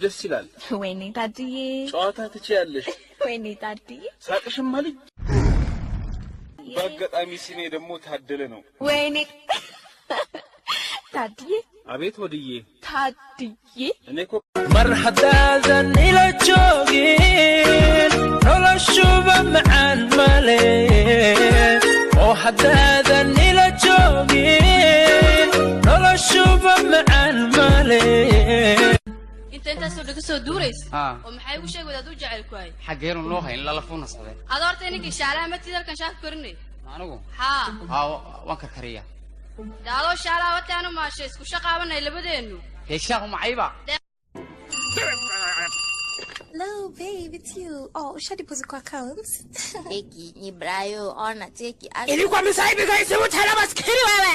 ደስ ይላል። ወይኔ ታድዬ፣ ጨዋታ ትችያለሽ። ወይኔ ታድዬ፣ ሳቅሽማ ልጅ። በአጋጣሚ ስሜ ደግሞ ታደለ ነው። ወይኔ ታድዬ፣ አቤት ወድዬ፣ ታድዬ። እኔ እኮ Mar haddaadan ila joogin, noloshuba macaan male, oo haddaadan ila joogin, noloshuba macaan male. Inta intaasoo dhaga soo duuraysa Ah. oo maxay ugu sheegi wadaad u jecel ku hay? Xaggeenu noo hayn lalafuuna socday. Ada horta ninkii shaalaha matid halkan shaaka korinay. Anigu? Haa. Haa, waan karkariyaa. De adoo shaalaha wati aanu maashay isku shaqaabanay labadeennu. Dee shaahu macayba. Hello, babe, it's you. Oh, usha deposit kwa account? Cheki ni Brayo, ona cheki. Ilikuwa msaibi kaisi utala maskini wewe.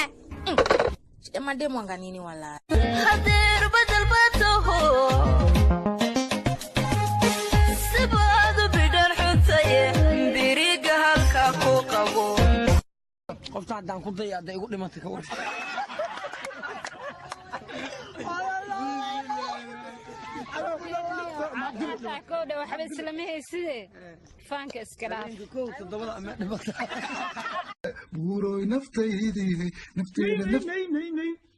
Shida mademu anga nini wala. Hadeer badal bataho sibaadu bidhan xuntaye biriga halka ku qabo. Qofta haddaan ku daya hadday igu dhimatay ka war. Kowdha waxba islama hayside, faanka iska dhaaf. Kow toddobada ama dhimata. Buuroy naftaydii nafteyda naf.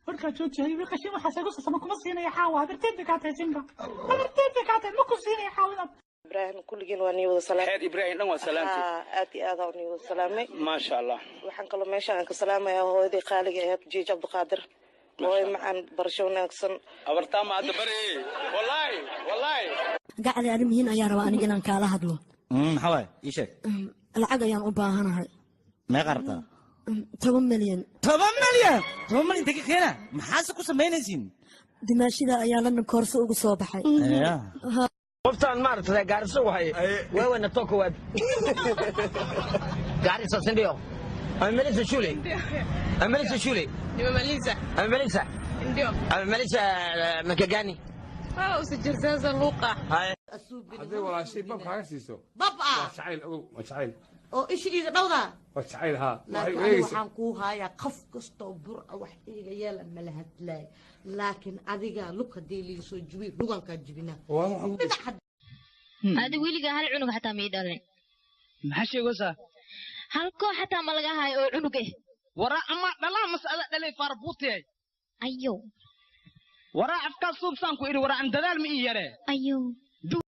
Warkaa joojihay qashin, waxaas igu sasama kuma siinaya xaawa. Habarteed bay kaa tahay simba, habarteed bay kaa tahay, ma ku siinaya xaawa inaad. Ibraahim, kulligiin waa nii wada salaamay. Xeer Ibraahim dhan waa salaamtay. Haa, aad iyo aad aan nii wada salaamay. Maasha Allah. Waxaan kaloo meesha aan ka salaamayaa hooyadii qaaliga ahayd, Jiij Cabdiqaadir. Hooyo macaan, barasho wanaagsan. Abartaa ma hadda bari, wallaahi wallaahi. Gacdi, arrin muhiim ayaa rabaa aniga inaan kaala hadlo. Maxaa waay? Ii sheeg. Lacag ayaan u baahanahay. Meeqa rabtaa? 10 milyan. 10 milyan? 10 milyan inta ka keena? Maxaase ku samaynaysiin? Dimaashida ayaa London koorso ugu soo baxay. Qoftaan maaragtay Gaariso waxay wewe natoka wapi? Garissa, si ndio? Amemaliza shule? Amemaliza shule? Nimemaliza. Amemaliza? Ndio. Amemaliza maka gani? Wala usijizaza luqa. Haya. Hadday walaashay bab kaaga siiso Bab ah. Waa jacayl, ogow, waa jacayl. Oo isha iiga dhowda. Waa jacayl, haa. Waxay Laakiin aniga eegaysaa. waxaan kuu hayaa qof kastoo Burca wax iiga yeela mala hadlaay, laakiin adiga lug haddii liiga soo jibiy lugankaa jibinaa. Adi weligaa hal cunug xataa ma ii dhalin. Maxaa sheegaysaa? Hal koox xataa ma laga hayo oo cunug eh. Waraa ama dhalaa mas ada dhalay faarbuutiyay. Ayow. Waraa afkaa suubsaan ku idhi, waraa an dadaal ma ii yaree. Ayow.